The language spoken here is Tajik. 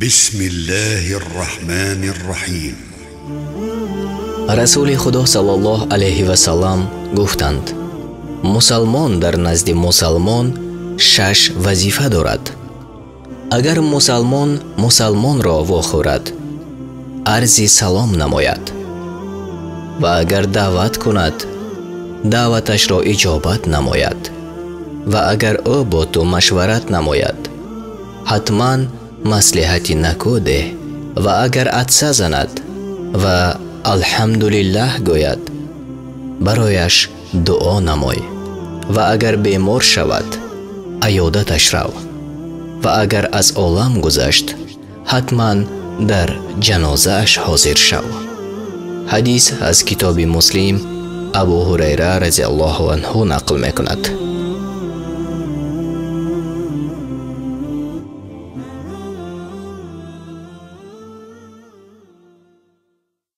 بسم الله الرحمن الرحيم. Расули Худо саллаллоҳу алайҳи васаллам гуфтанд: мусалмон дар назди мусалмон 6 вазифа дорад. Агар мусалмон мусалмонро вохӯрад, арзи салом намояд ва агар даъват кунад, даъваташро иҷобат намояд ва агар ӯ бо ту машварат намояд, ҳатман маслиҳати накӯ деҳ ва агар атса занад ва алҳамдулиллаҳ гӯяд, барояш дуо намой ва агар бемор шавад, аёдаташ рав ва агар аз олам гузашт, ҳатман дар ҷанозааш ҳозир шав. Ҳадис аз китоби Муслим Абу Ҳурайра разияллоҳу анҳу нақл мекунад.